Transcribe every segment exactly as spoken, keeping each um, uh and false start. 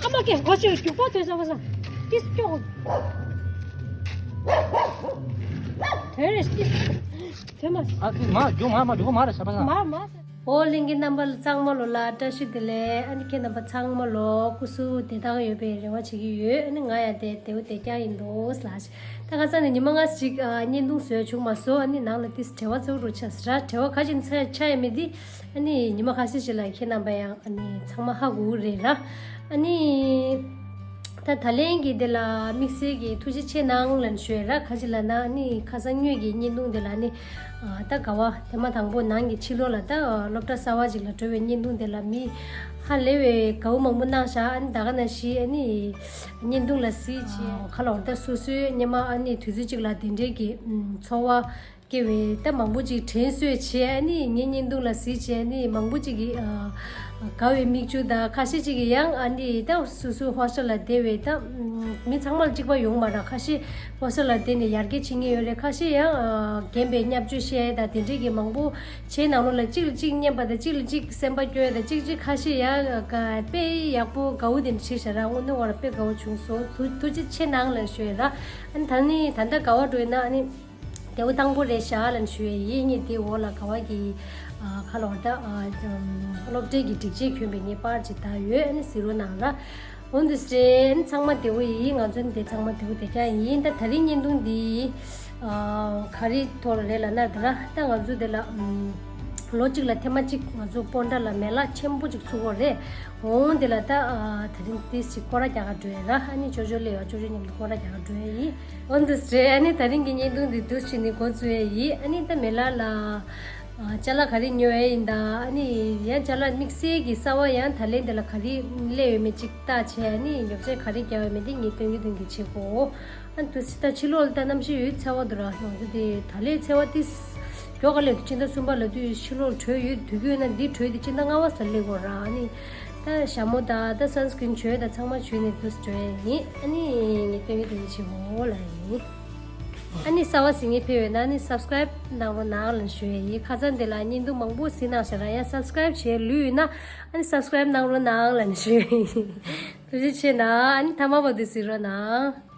ཨ་མ་ཀེ་གོ་ཆེ་རྒྱུག་པ་ཐོན་སོང་བ་སང་། ཏིས་ཀྱོག་ཐོན་རེ་ཏིས་ཐོན་མ་སོང་། ཨ་ཏིས་མ་རྒྱུག་མ་མ་རྒྱུག་མ་རེ་ཤ་པ་སང་། མ་མ་སོང་། ཨོ་གླིང་གི་རྣམ་པ་ཚང་མ་ལོ་ལ་བཀྲ་ཤིས་བདེ་ལེགས། ཨ་ནི་ཁྱེད་རྣམ་པ་ཚང་མ་ལོ་སྐུ་གཟུགས་བདེ་ཐང་ཡོད་པའི་རེ་བ་བྱེད་ཀྱི་ཡོད། ཨ་ནི་ང་ཡང་བདེ་བདེ་བོ་བདེ་རྐྱང་ཡིན་འདུག་ལ། ད་ཁ་སང་ནས་ཉི་མ་ལྔ་ཞིག་ཨ་བརྙན་ཐུང་བཟོས་བྱུང་མ་སོང་། ཨ་ནི་ནང་ལ་ཏིས་བྲེལ་བ་ཚ་པོ་རུ་ཆགས་སོང་ར། བྲེལ་བ་ག་ཅིག་ཆགས་ཆགས་ཡ་མེད་དེ། ཨ་ནི་ཉི་མ་ཁ་ཤས་ཤིག་ལ་ཁྱེད་རྣམ་པ་ཡང་ཨ་ནི་ཚང་མ་ཧ་གོ་གི་རེད་ར། ཨ་ནི་ད་ད་ལན་གྱི་དེ་ལ་དམིགས་བསལ་གྱི་ཐུགས་རྗེ་ཆེ་གནང་ལབ་ཞུ་ཡ་ར། ག་ཅིག་ལབ་ན་ཨ་ནི་ཁ་སང་སྔོན་གྱི་བརྙན་ཐུང་དེ་ལ་ཨ་ནི་ཨ་ད་ག་བ་དེ་མ་དང་པོ་ནང་གི་ཕྱི་ལོགས་ལ་ད་སློབ་གྲྭ་གསར་བ་ཅིག་ལ་འགྲོ་བའི་བརྙན་ཐུང་དེ་ལ་མི་ཧ་ལས་པའི་དགའ་བོ་མང་པོ་གནང་ཤག་ཨ་ནི་ད་ག་ནང་བཞིན་ཨ་ནི་བརྙན་ཐུང་ལ་གཟིགས་བྱས་ཁ་ལོར་ད་སོ་སོའི་སྔོན་མ་ཨ་ནི་དུས་ཚོད་ཅིག་ལ་དེ་འདྲའི་གི་ཚོར་བ་སྐྱེ་བའི་ད་མང་པོ་ཅིག་དྲན་གསོས་བྱས། ཨ་ནི་ངའི་བརྙན་ཐུང་ལ་གཟིགས་བྱས། ཨ་ནི་མང་པོ་ཅིག་གིས་ཨ་དགའ་བའི་མིག་ཆུ་དང་། ཁ་ཤས་ཅིག་གིས་ཡང་ཨ་ནི་ད་སོ་སོའི་ཧོ་སི་ཊེལ་ལ་བསྡད་པའི་ད་མི་ཚང་མ་ལ་གཅིག་པ་ཡོང་མ་རེད། ཁ་ཤས་ཧོ་སི་ཊེལ་ལ་བསྡད་ནས་ཡར་རྒྱས་བྱེད་མཁན་ཡོད་རེད། ཁ་ཤས་ཡང་ཨ་རྒན་པའི་བརྙས་བཅོས་བཤད་ཡ་དང་དེ་འདྲས་ཀྱི་མང་པོ་བྱས། ནང་ལོགས་ལ་གཅིག་ལ་གཅིག་བརྙས་པ་དང་། གཅིག་ལ་གཅིག་སེམས་པ་སྐྱོ་ཡ་དང་། གཅིག་གཅིག་ཁ་ཤས་ཡང་དཔེ་ཡག་པོ་དགའ་བོ་དེ་འདྲ་བྱས་ཤག་ར། དངོས་གནས་ཁོ་རང་དཔེ་དགའ་བོ་བྱུང་སོང་། ཐུགས་ཐུགས་རྗེ་ཆེ་གནང་ལབ་ཞུ་ཡ་ར། ཨ་ནི་ད་ནི་ད་ལྟ་ག་བ་འགྲོ་ཡིན་ན་ཨ་ནི། དེ་བོ་དང་པོ་རེད་ཤག་ལབ་ཞུ་ཡས་ཡིན། ངས་དེའི་འོག་ལ་ག་བ་གི་ཨ་ཁ་ལོར་ད་ཨ་སློབ་གྲྭའི་གི་སྒྲིག་ཆས་གྱོན་པའི་ངའི་པར་ཅིག་བཏགས་ཡོད། ཨ་ནི་གཟིགས་རོགས་གནང་ར། འོ་འདུག་སེ་རེད། ཨ་ནི་ཚང་མ་བདེ་བོ་ཡིན། ང་ཚོ་ནི་དེ་ཚང་མ་བདེ་བོ་བདེ་རྐྱང་ཡིན། ད་ད་རིང་བརྙན་ཐུང་འདི་ཨ་ག་རེ་ཐོག་ལ་རེད་ལབ་ན། ད་ར་ད་ང་ཚོ་དེ་ལ་ཨམ་ལོ་གཅིག་ལ་ཐེངས་མ་གཅིག་ང་ཚོ་སྤོན་ཊ་ལ་མེ་ལ་ཆེན་པོ་ཅིག་ཚུགས་ཀྱི་ཡོད་རེད། འོང་དེ་ལ་ད་ཨ་ད་རིང་ཏིས་ཅིག་སྐོར་ར་རྒྱག་ག་འགྲོ་ཡ་ར། ཨ་ནི་ཅོ་ཅོ་སླེབས་ཡོད། ཅོ་ཅོ་མཉམ་དུ་སྐོར་ར་རྒྱག་ག་འགྲོ་ཡ་ཡིན། འོ་འདུག་སེ་རེད། ཨ་ནི་ད་རིང་གི་བརྙན་ཐུང་འདི་འདུག་སེ་བྱས་ནས་འགོ་བཙུགས་ཡ་ཡིན། ཨ་ནི་ད་མེ་ལ་ལ་ཨ་ཅ་ལག་ག་རེ་ཉོ་ཡ་ཡིན་ད། ཨ་ནི་ཡང་ཅ་ལག་དམིགས་བསལ་གྱི་གསར་བ་ཡང་ད་ལན་དེ་ལ་ག་རེ་སླེབས་ཡོད་མེད་ཅིག་བལྟས་བྱས། ཨ་ནི་ཉོ་ཆ་ག་རེ་རྒྱག་ཡོད་མེད་དེ་ངས་སྟོན་གྱི་སྟོན་གྱི་བྱེད་དགོས། ཨ་འདུག་སེ་ད་ཕྱི་ལོགས་ལ་ད་གནམ་གཤིས་ཡོད་ཚ་བ་འདུག་ར། ང་ཚོ་དེ་ད་ལན་ཚ་བ་ཏིས་མགྱོགས་ག་ལེ་དུས་སྤྱི་ཟླ་གསུམ་པ་ལ་དུས་ཕྱི་ལོགས་བྲོས་ཡོད་དུས་རྒྱུ་ན། འདི་བྲོས་དེ་སྤྱི་ཟླ་ལྔ་པ་ས་སླེབས་དགོས་ར། ཨ་ནི་ད་ཞྭ་མོ་དང་ད་སན་སི་ཀྲིན་བྱོས་དང་ཚང་མ་བྱོས་ནས་འདུག་སེ་འགྲོ་ཡ་ཡིན། ཨ་ནི་ངས་སྟོན་གྱི་སྟོན་གྱི་བྱེད་དགོས་ལབ་ཡ་ཡིན། ཨ་ནི་གསར་བ་གཟིགས་མཁན་ཕེབས་ཡོད་ན་ཨ་ནི་སབ་སི་ཀ་རེབ་གནང་རོགས་གནང་ལབ་ཞུ་ཡ་ཡིན། ཁ་སང་དེ་ལ་བརྙན་ཐུང་མང་པོ་གཟིགས་གནང་ཤག་ར། ཡང་སབ་སི་ཀ་རེབ་བྱས་ལུས་ཡོད་ན་ཨ་ནི་སབ་སི་ཀ་རེབ་གནང་རོགས་གནང་ལབ་ཞུ་ཡ་ཡིན། ཐུགས་རྗེ་ཆེ་གནང་། ཨ་ནི་མཐའ་མ་བར་དུ་གཟིགས་རོགས་གནང་།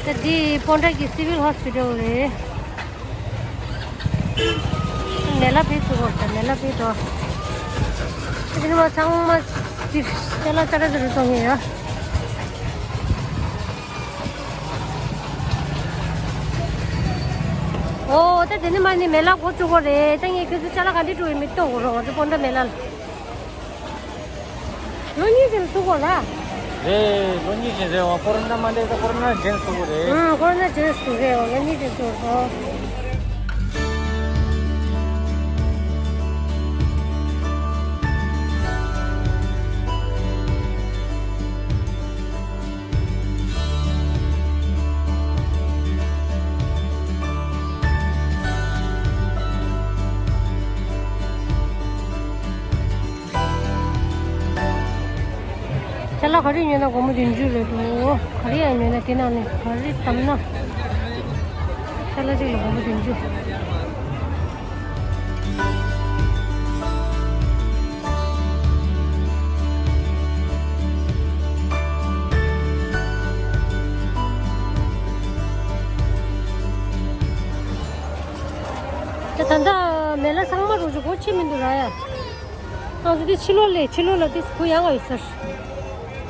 ད་འདི་སྤོན་ཊ་གི་སི་ཝིལ་ཧོ་སི་པི་ཊལ་རེད། མེ་ལ་ཕེབས་སུ་བོར་ད་མེ་ལ་ཕེབས་དོ། ད་འདི་ནི་མ་ཚང་མ་ཅི་ཅ་ལག་ཅ་ལག་ཅ་ལག་གཏོང་མཁན་ཡོད། ཨོ་ད་དེ་ནི་མ་ནི་མེ་ལ་འགོ་བཙུགས་དགོས་རེད། ད་ངས་ཁྱོད་ཚོ་ཅ་ལག་ག་འདྲ་འགྲོ་ཡོད་མེད་ལྟ་དགོས་རེད། ང་ཚོ་སྤོན་ཊ་མེ་ལ་ལ། ལོ་གཉིས་ཙམ་ཚུགས་དགོས་ལ། རེད། ལོ་གཉིས་ཙམ་རེད་བ། ཀོ་རོ་ན་མ་སླེབས་ད་ཀོ་རོ་ན་རྗེས་ཚུགས་དགོས་རེད། ཨང་། ཀོ་རོ་ན་རྗེས་ཚུགས་རེད་བ། ལོ་གཉིས་ཙམ་ཚུགས་དགོས། ཅ་ལག་ག་རེ་ཉོས་ན་སྒོར་མོ་བདུན་ཅུ་རེད་འདུག། ག་རེ་ཡང་ཉོས་ན་དེ་ནང་ནས་ག་རེ་བདམས་ན། ཅ་ལག་གཅིག་ལ་སྒོར་མོ་བདུན་ཅུ། ད་ད་ལྟ་མེ་ལ་ཚང་མ་རུ་ཅིག་སྒོ་ཕྱེ་མི་འདུག་ར་ཡ། ང་ཚོ་འདི་ཕྱི་ལོགས་ལས་ཕྱི་ལོགས་ལ་འདི་གུ་ཡངས་པ་ཡོད་ས་རེད།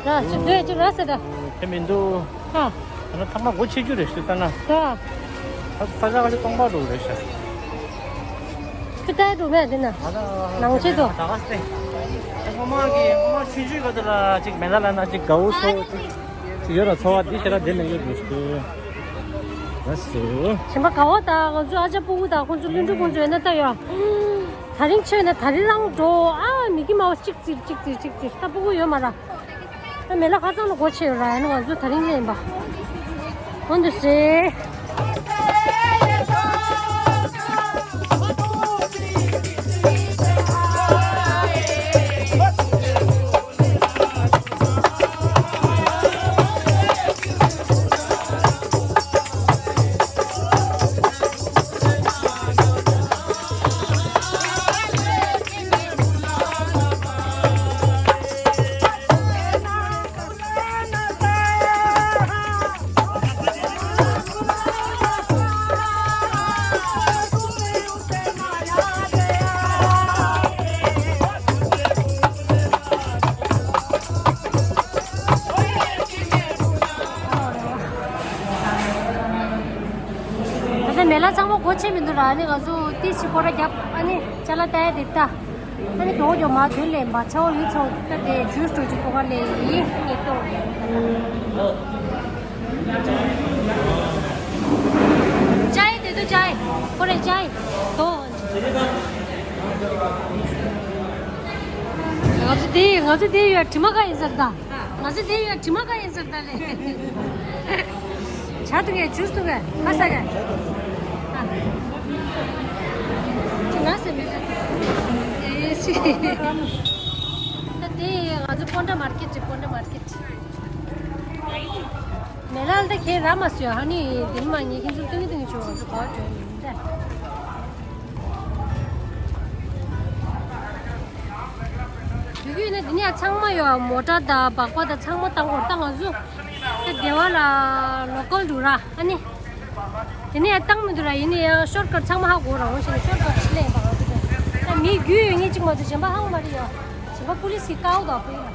ར་ཅིག་སྡོད་ཅིག་ར་ཟེར་ད། དེ་མི་འདུག། ཨ། ད་ནི་ཚང་མ་སྒོ་ཕྱེ་རྒྱུ་རེད་ཤི་ས་ན། ད། ད་ས་ཆ་ག་ཚོད་སྟོང་པ་འདུག་རེད་ཤག། ཁྱོད་ལྟ་འགྲོ་མེད་དེ་ན། ནང་ཆེ་དོ། ད་ག་སྟེ། ད་ངོ་མ་གི་ངོ་མ་ཆུང་ཆུང་ག་དེ་ལ་ཅིག་མེ་ལ་ལ་ན་ཅིག་དགའ་བོ་སོ་ཅིག་ཅིག་ཡོད་ལ། འཚོ་བ་འདི་ཞེ་དྲག་བདེ་མི་ཡོད་འདུག་ཤི། ལགས་སོ། གཞན་པ་དགའ་བ་དང་ང་ཚོ་ཨ་ཅག་སྤུ་གུ་དང་ཁོང་ཚོ་བློན་ཕྲུག་ཁོང་ཚོ་ཡོད་ན་ལྟ་ཡོད། དེ་རིང་ཆོས་ན་དེ་རིང་རང་འགྲོ་ཨ་མིག་གི་མའོ་སི་གཅིག་ཙིར་གཅིག་ཙིར་གཅིག་ཙིར་ལྟ་སྤུ་གུ་ཡོད་མ་ར། ད་མེ་ལ་ཁ་ཚང་ལ་སྒོ་ཕྱེ་ཡོད་ར་ཡ་ན་ང་ཚོ་དེ་རིང་ལེན་པ། འོན་ཏུ་སེ། ད་ལྟ་མེ་ལ་ཚང་མ་སྒོ་ཕྱེ་མི་འདུག་ར། ཨ་ནི་ང་ཚོ་ཏི་ཞིག་སྐོར་ར་བརྒྱབ། ཨ་ནི་ཅ་ལག་ལྟ་ཡ་དེ་ལྟ། ཨ་ནི་དོ་ཇོ་མ་དོན་ལེན་པ་ཚ་བོ་ཡུལ་ཚོ་ལྟ་དེ་ཇུས་འགྲོ་གི་ཀོ་ཀ་ལེ་ཡི་ངེ་ཏོ། ཅའི་དེ་དུ་ཅའི་ཁོ་རེ་ཅའི་དོ། ང་ཚོ་དེ་ང་ཚོ་དེ་ཡོད་དྲི་མ་ག་ཡིན་ཟེར་ད། ང་ཚོ་དེ་ཡོད་དྲི་མ་ག་ཡིན་ཟེར་ད་ལེ། ཇ་འཐུང་གས་ཇུས་འཐུང་གས་ཁ་ཟས་གས། ང་ཟེར་མེད་ལ། ད་དེ་ང་ཚོ་པོན་ཌ་མར་ཀེཊ་རེད། པོན་ཌ་མར་ཀེཊ། མེ་ལ་ལ་ད་ཁྱེད་ར་མ་སུ་ཡ་ཧ་ནི་དེ་མ་ངས་ཁྱེད་ཚོ་སྟོན་གི་སྟོན་གི་བྱུང་། ང་ཚོ་གོ་བ་བྱོན་མི་འདྲ། དུས་རྒྱུན་ནི་འདི་ནས་ཚང་མ་ཡོད། མོ་ཊ་དང་སྦག་སྦག་དང་ཚང་མ་བཏང་དགོས། ད་ང་ཚོ་ད་སྡེ་བ་ལ་ལོ་ཀལ་འདུག་ར། ཨ་ནི་དེ་ནས་ཡང་བཏང་མི་འདུག་ར། ཡིན་ན་ཡང་ཤོར་ཀཊ་ཚང་མ་ཧ་གོ་རང་ཤེས་ནས་ཤོར་ཀཊ་ཞིག་ལེན་པ། ང་ཚོ་ད་མི་རྒྱུས་ཡོད་ངེས་གཅིག་མ་གཏོགས་གཞན་པ་ཧ་གོ་མ་རེད་ཡ། གཞན་པ་པུ་ལིས་ཀྱི་ཀའོ་དང་པོ་ཡིན་ར།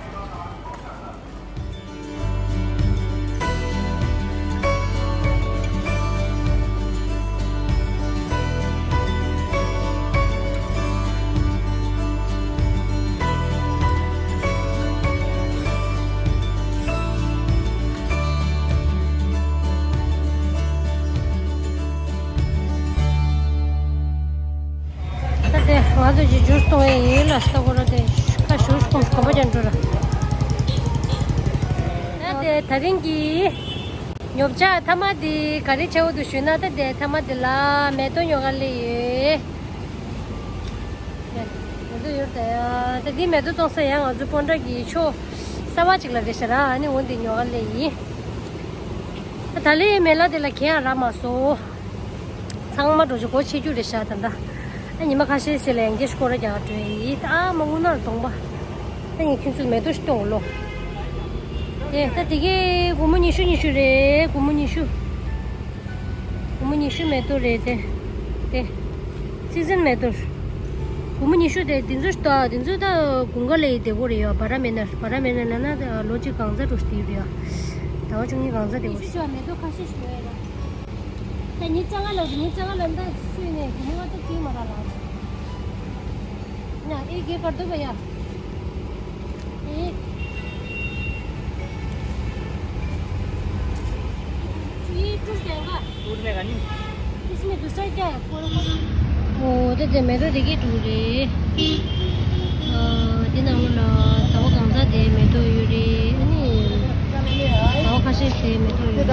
ད་དེ་ང་ཚོ་ཅིག་ཇུས་གཏོང་ཡས་ཡིན་ལ། ས་གོ་ར་དེ་ཁ་ཞུ་ཞུ་གོམ་གོམ་པ་ཅན་འགྲོ་ར། ད་དེ་དེ་རིང་གི་ཉོ་ཆ་མཐའ་མ་དེ་ག་རེ་བྱེད་འོ་འདུག་ཞུས་ན། ད་དེ་མཐའ་མ་དེ་ལ་མེ་ཏོག་ཉོ་ག་སླེབས་ཡོད། མེ་ཏོག་ཡོད་ད་ཡ། ད་དེ་མེ་ཏོག་བཙོང་ས་ཡང་ང་ཚོ་པོན་ཊ་གི་ཕྱོགས་གསར་པ་ཅིག་ལ་རེད་ཤག་ར། ཨ་ནི་འོ་འདི་ཉོ་ག་སླེབས་ཡིན། ད་ལྟའི་མེ་ལ་དེ་ལ་གང་ཡང་རག་མ་སོང་། ཚང་མ་འགྲོ་ཆུ་སྒོ་ཕྱེ་རྒྱུ་རེད་ཤག་ད་ལྟ། ཨ་ཉི་མ་ཁ་ཤས་ཤིག་ལ་ཡང་བསྐྱར་སྐོར་ར་རྒྱག་འགྲོ་ཡི། ད་ཨ་མ་དངུལ་ནར་གདོང་པ། ད་ངས་ཁྱོད་ཚོ་མེ་ཏོག་ཞིག་སྟོན་ལོ། དེ་ད་དེ་གའི་སྒོར་མོ་ཉི་ཤུ་ཉི་ཤུ་རེད། སྒོར་མོ་ཉི་ཤུ། སྒོར་མོ་ཉི་ཤུ་མེ་ཏོག་རེད་དེ། དེ། སི་ཛན་མེ་ཏོག་སྒོར་མོ་ཉི་ཤུ་དེ་འདི་ཚོ་ད་འདི་ཚོ་ད་དགུན་ཁ་ལ་ཡི་བདེ་པོ་རེད་ཡ། བ་ར་མེ་ན་བ་ར་མེ་ན་ལ་ན་ད་ལོ་གཅིག་གང་ཚ་འགྲོ་ཞིག་ཡོད་རེད་ཡ། ཟླ་བ་བཅུ་གཉིས་གང་ཚ་བདེ་པོ་ཞིག་མེ་ཏོག་ཁ་ཤས་ཤིག་ཡོད་རེད། ད་ཉི་ཚ་ང་ལ་ཉི་ཚ་ང་ལ་ད་སུས་ནས་སྒོར་མོ་ང་ད་ཅིག་མ་རག་ལ། ན་ཨེ་གེ་པར་དུ་བ་ཡ། ཨེ། ये टूट जाएगा। टूटने का नहीं। इसमें दूसरा क्या है? पूरा का- ओ, तो दे, मैं तो देखिए टूट रहे। अ, दिन हम लोग तो वो कौन सा दे, मैं तो यूरी, नहीं, तो वो खासे से, मैं तो यूरी।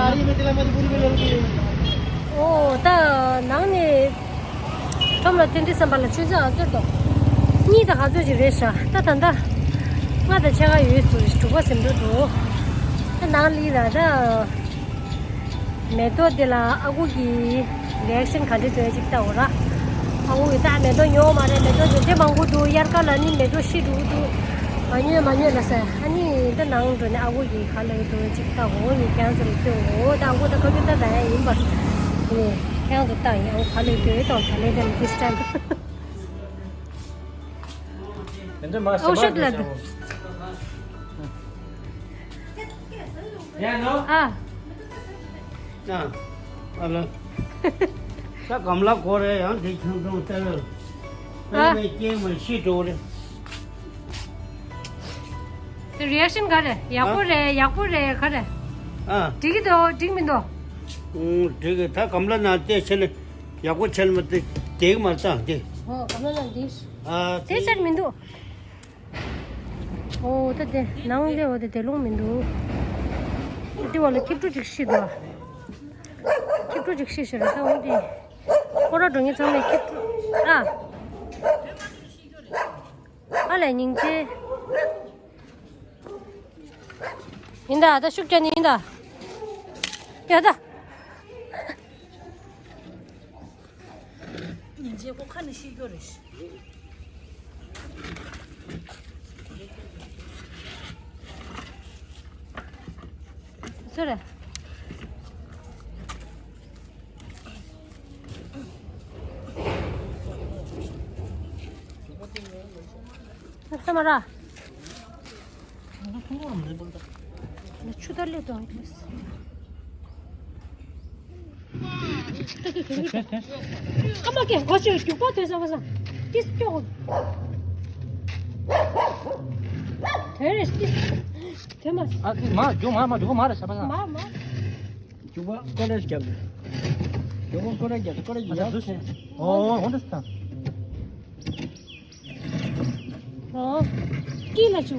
ओ, ད་ནང་ནས་ཁྲོམ་ལ་ཐོན་དུས་བསམ་པ་ལ་ཆུ་ཚོད་ཨ་ཚོད་དོ། གཉིས་དང་ག་ཚོད་ཅིག་རེད་ཤག་ད་ད་ལྟ་ལྔ་དང་ཕྱེད་ཀ་ཡོད་ཚུལ་དྲུག་པ་ཟིན་འགྲོ་འདུག་ད་ནང་ལི་ར་ད་མེ་ཏོག་འདི་ལ་ཨ་ཁུ་གི་རི་ཨེག་ཤན་ག་འདྲ་འདུག་ཅིག་ལྟ་འོ་ར། ཨ་ཁུ་གི་ད་མེ་ཏོག་ཉོ་མ་རེད། མེ་ཏོག་དེ་འདྲ་མང་པོ་འདུག་དབྱར་ཁ་ལ་ནི་མེ་ཏོག་ཤི་འགྲོ་གི་འདུག་མ་ཉོས་མ་ཉོས་ལ་ཟེར། ཨ་ནི་ད་ནང་འགྲོ་ནས་ཨ་ཁུ་གི་ག་ལ་ཡོད་འདུག་ཅིག་ལྟ་འོ། ངས་ཁྱེད་ཚོ་ལ་སྟོན་འོ། ད་ཨ་ཁུ་ད་ཁ་ཁུ་ད་ད་ཡ་ཡིན་པ། ངས་ཁྱེད་ཚོ་ལྟ་ཡིན། ཨ་ཁུ་ག་ལ་ཡོད་འདུག་ད་ད་ལས་ད་ལས་ཏིས་ཀྲན། ཨོ་ཤོད་ལ་འདུག་ཨ། ཨ་ལ། ས་གམ་ལ་གོ་རེ་ཡང་དེ་ཆུང་ཆུང་ལྟ་ཡོད། ཨ། ཨ་ནི་སྐྱེས་མ་ཤི་འགྲོ་རེ། དེ་རི་ཨེག་ཤན་ག་རེ། ཡག་པོ་རེད། ཡག་པོ་རེད། ག་རེ། ཨ། འགྲིག་གི་འདུག་འགྲིག་མི་འདུག་འོ་འགྲིག་གི། ད་གམ་ལ་ནང་བལྟས་བྱས་ནས་ཡག་པོ་བྱས་ནས་མ་བལྟས་བསྡད་ཀྱི་མ་རེད་ད་འདི། ཨོ་གམ་ལ་ནང་འདི། ཨ་དེ་ཆར་མི་འདུག་ཨོ་ད་དེ་ནང་ལས་འོ་དེ་དེ་ལོང་མི་འདུག་འདི་བ་ལ་ཁྱི་ཕྲུག་ཅིག་ཤི་འདུག་ཁྱི་ཕྲུག་ཅིག་ཤི་ཤི་རེད་ད། འོ་དེ་སྐོར་ར་འགྲོ་མཁན་ཚང་མས་ཁྱི་ཕྲུག་ཨ། ཨ་ལས་སྙིང་རྗེ། ཡིན་ད་ད་ཤུགས་རྒྱག་ནི་ཡིན་ད། ཡ་ད། སྙིང་རྗེ་ཁོ་ཁ་ནས་ཤི་རྒྱུ་རེད། སུ་རེད། ཨ་ས་མ་ར། ཆུ་དར་ལས་དང་ཨ་མ་ཀེ་གོ་ཆོད་རྒྱུག་པ་ཐོས་ས་བ་ས། ཏིས་ཀྱོག་དོན་རེ་ཏིས་དོན་མ། ཨ་ཏིས་མ་རྒྱུག་མ་མ་རྒྱུག་མ་རེད་ས་བ་ས། མ་མ། རྒྱུག་པ་ཀོ་རེ་རྒྱབ། རྒྱུག་པ་ཀོ་རེ་རྒྱབ་ཀོ་རེ་ཨ་ད་རྒྱབ། འོ་འོ་འདི་ས། ཨོ། ཀི་ལ་ཆུ།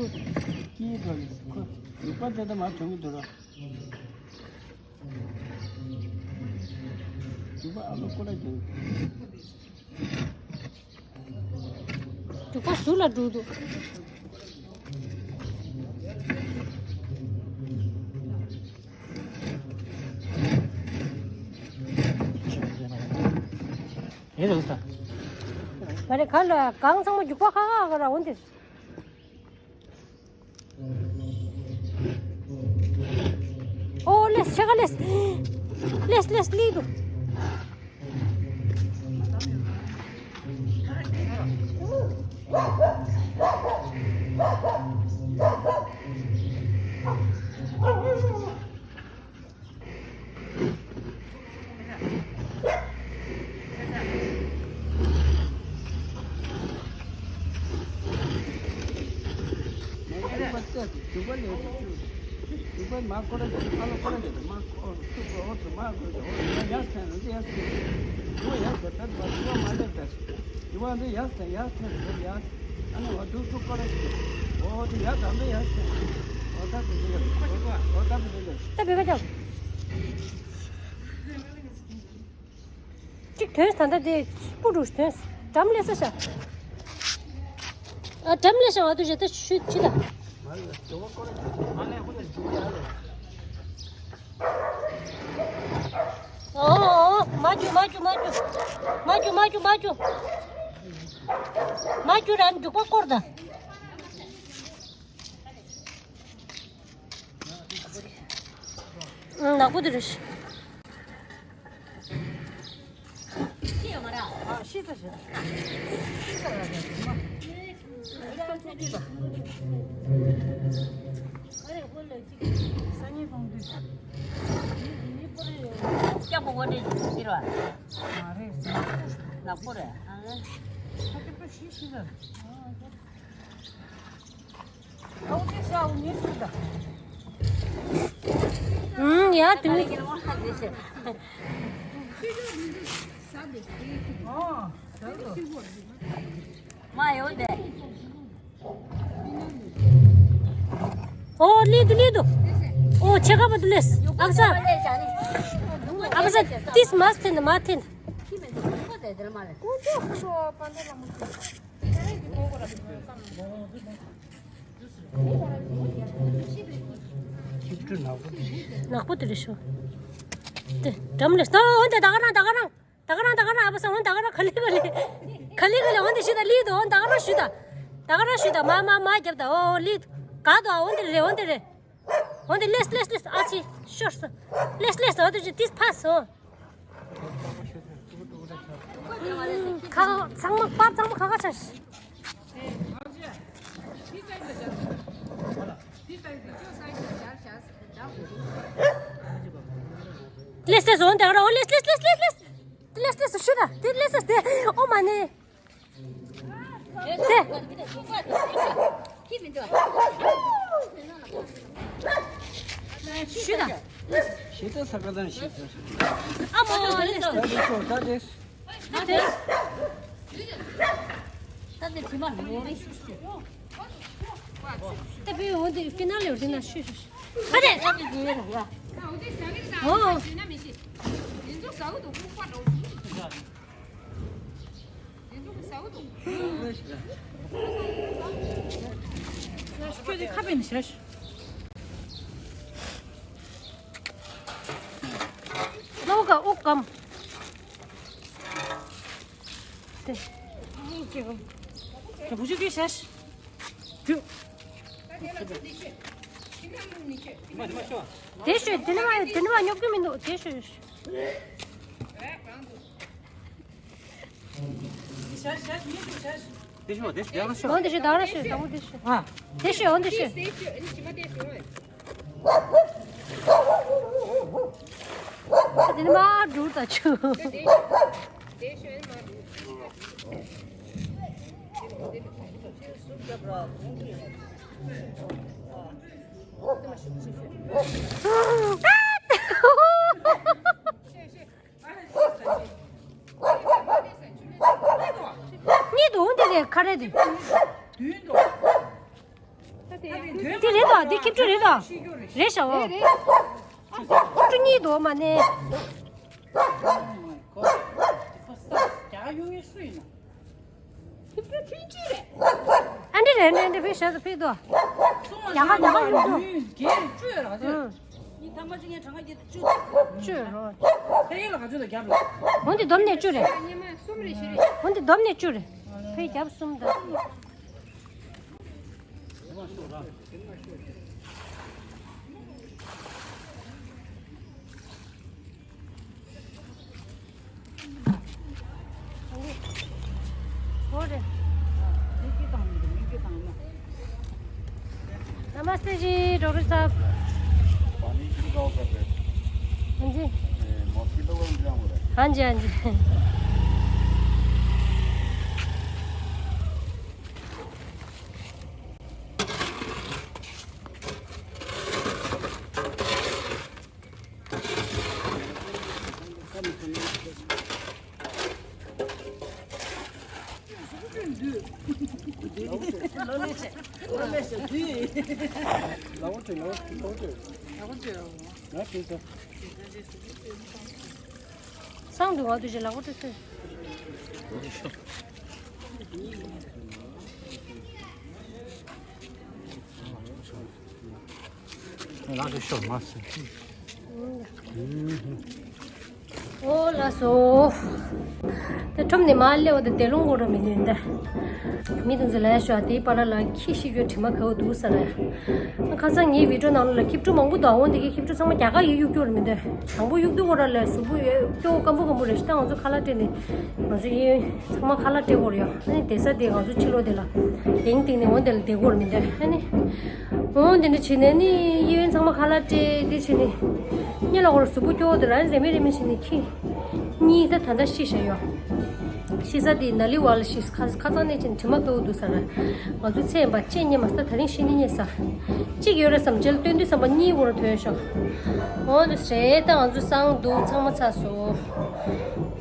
ཀི་ལ་ཁོ་རྒྱུག་པ་དེ་ད་མ་ཐོན་གི་འདུག་ར། རྒྱུག་པ་ཨ་ལོ་ཀོ་ལ་རྒྱུག་རྒྱུག་པ་ཟུར་ལ་འགྲོ་འདུག་ཨེ་རེད་ད། ང་རེ་ག་ལ་གང་ཚང་མ་རྒྱུག་པ་ཁ་ཁ་ཁ་ར་འོན་ཏེ། ཨོ་ལེས་ཆེ་ག་ལེས། ལེས་ལེས་ལི་དུ། ད་བོད་པ་ཅག་གཅིག་ཐོན་ས་ད་དེ་སྤུ་འགྲོ་ཐོན་ས་འགྲམ་ལས་ས་ཤ། ཨ་འགྲམ་ལས་ཤ་བ་དུ་ཞེ་ད་ཆུ་ཆུ་ད། ཨོ་ཨོ་མ་རྒྱུ་མ་རྒྱུ་མ་རྒྱུ། མ་རྒྱུ་མ་རྒྱུ་མ་རྒྱུ། མ་རྒྱུ་ར་འབྲུག་པ་སྐོར་ད། ནག་པོ་དེ་རེད། ཨང་ཡ་དུ། ཨོ་ལི་དུ་ལི་དུ། ཨོ་ཆེ་ཁ་པ་དུ་ལེས། ཨ་ས། ཨ་ས་ཏིས་མ་ཐེན་མ་ཐེན། ནག་པོ་དེ་རེད་ཤོ། དེ་འགྲམ་ལས་ད་འོན་ཏེ་ད་ག་རང་ད་ག་རང་། ད་ག་རང་ད་ག་རང་ཨ་ཕ་ས་འོན་ད་ག་རང་ག་ལེ་ག་ལེ། ག་ལེ་ག་ལེ་འོན་ཏེ་ཤི་ད་ལི་དུ་འོན་ད་ག་རང་ཤི་ད། ད་ག་རང་ཤི་ད་མ་མ་མ་རྒྱབ་ད་ཨོ་ལི་དུ། ག་དུ་ཨ་འོན་ཏེ་རེད་འོན་ཏེ་རེད། འོན་ཏེ་ལེས་ལེས་ལེས་ཨ་ཆི་ཤོར་སོ། ལེས་ལེས་འོན་ཏེ་ཅི་ཏིས་ཕ་སོ། ཁ་ཚང་མ་པར་ཚང་མ་ཁ་ཁ་ཆ། ལེས་ལེས་འོན་ཏེ་ར་ཨོ་ལེས་ལེས་ལེས་ལེས་ལེས། ལེས་ལེས་ཤི་ད་དེ་ལེས་ལེས་དེ་ཨོ་མ་ནེ། དེ། ཤི་ད། ཞེ་དྲག་ས་ཁ་དང་ཞེ་དྲག་ཨ་མ་ལེ། ད་དེ་ཤོག་ད་དེ། ད་དེ། ད་དེ་དྲི་མ་མི་འོང་། ད་བུ་འོང་དེ་ཕི་ན་ལེ་འོང་དེ་ན་ཤོད་ཤོད་ཤོད། ད་དེ། ད་དེ་དེ་ཡོད་ར་ཡ། ཨོ། ཁྱོད་ཀྱི་ཁ་པས་ནི་ཞེས། ལོ་ག་ཨུ་ཀམ། དེ། དེ་བུ་ཆུ་གི་ཞེས། དེ་ཤོད་དེ་ནི་མ་དེ་ནི་མ་ཉོབ་གི་མི་འདུག་དེ་ཤོད། དེ་ཤོད་དེ་ཤོད་དེ་ཤོད། འོན་ཏེ་ཤོད་ད་ར་ཤོད་དང་པོ་དེ་ཤོད། ཨ། དེ་ཤོད་འོན་ཏེ་ཤོད། དེ་ནི་མ་འགྲུར་ད་ཆུ། གཉིད་འདུག་འདི་རེད་ཁ་རེད་དེ། དེ་རེད་དོ། དེ་ཁྱིམ་ཆུ་རེད་དོ། རེད་ཤག་འོ། ཁྱིམ་ཆུ་གཉིད་འདུག་མ་ནས། ཨ་འདྲི་རེད་འདྲི་འདྲི་ཕི་ཞག་ཏུ་ཕི་དོ། ཡ་ང་ཡ་ང་ཡོང་དོ། ཨུ། འོན་ཏེ་བསྡོམས་ནས་བཅུ་རེད། འོན་ཏེ་བསྡོམས་ནས་བཅུ་རེད། ཕི་རྒྱབ་གསུམ་དང་། नमस्ते जी, डॉक्टर साहब। पानी कितना होता है? हाँ जी। ए, मॉस्किटो को हम क्या बोला? हाँ जी, हाँ जी। སང་དུ་བ་དུ་ཞེ་ལག་པ་སྤྲོད་སོང་། ལག་གི་ཤོག་མ་སུ། ཨོ་ལགས་སོ། དེ་ཁྲོམ་ནས་མར་སླེབས་པ་དང་དེ་ལོང་གོ་ར་མི་ནུས་འདི། མི་དང་ཟི་ལ་ཡ་ཤོག་དེའི་པར་ལ་ཁྱི་ཤི་རྒྱུ་དྲི་མ་གའུ་འདུག་ས་ར། ཁ་སང་ངའི་བི་ཌིའོ་ནང་ལ་ཁྱི་ཕྲུག་མང་པོ་འདུག་འོན་ཏེ་ཁྱི་ཕྲུག་ཚང་མ་རྒྱ་གར་ཡིག་གཡུག་རྒྱུ་ར་མི་འདུག་དང་པོ་གཡུག་དུས་གོ་ར་ལ་གཟུགས་པོ་ཡོད་སྐྱོ་སྐམ་པོ་སྐམ་པོ་རེད་ཤི། ད་ང་ཚོ་ཁ་ལག་སྤྲད་ནས་ང་ཚོ་གཡས་གཡོན་ཚང་མ་ཁ་ལག་སྤྲད་གོ་ར་ཡོད། ཨ་ནི་བསྡད་ས་དེ་ང་ཚོ་ཕྱི་ལོགས་དེ་ལ་གདན་སྟེང་ནས་འོན་ཏེ་ལ་བསྡད་གོ་ར་མི་འདུག་ཨ་ནི། འོ་དེ་འདྲ་བྱས་ནས་ནི་གཡས་གཡོན་ཚང་མ་ཁ་ལག་སྤྲད་དེ་བྱས་ནས་གཉིད་ལ་འོར་གཟུགས་པོ་སྐྱོ་བོ་དེ་རང་རེ་མེད་རེ་མེད་བྱས་ནས་ཁྱི་གཉིས་ད་ད་ལྟ་ཤི་བཞག་ཡོད། ཤི་ས་དེ་ན་ལི་བ་ལ་ཤི་ཁ་ཁ་སང་ནས་བྱས་ནས་དྲི་མ་བབས་འདུག་ས་ར། ང་ཚོ་ཚེ་ཡིན་པ་གཅིག་རྙེད་མ་ས་ད་རིང་ཤི་ནི་རྙེད་ས་གཅིག་ཡོད་རེད་བསམ་རྗེས་ལ་སྟོན་དུས་བསམ་པ་གཉིས་འོར་ཐོན་ཤོག་འོ་དེ་རེད། ད་ང་ཚོ་སང་འདུག་ཚང་མ་ཚར་སོང་།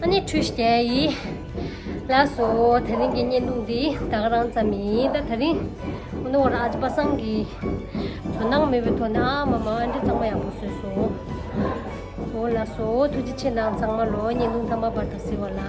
ཨ་ནི་ཁྲུས་བྱས་ཡིན། ལགས་སོ། དེ་རིང་གི་བརྙན་ཐུང་འདི་ད་ག་རང་ཙམ་ཡིན། ད་དེ་རིང་ཨ་ནི་འོ་ར་ཨ་ཅེ་པ་སངས་ཀྱིས་དོ་སྣང་མེད་པའི་ཐོག་ནས་ཨ་མ་མ་འདི་ཚང་མ་ཡག་པོ་བཟོས་སོང་། འོ་ལགས་སོ། ཐུགས་རྗེ་ཆེ་གནང་ཚང་མ་ལོ། བརྙན་ཐུང་མཐའ་མ་བར་དུ་གཟིགས་པ་ལ།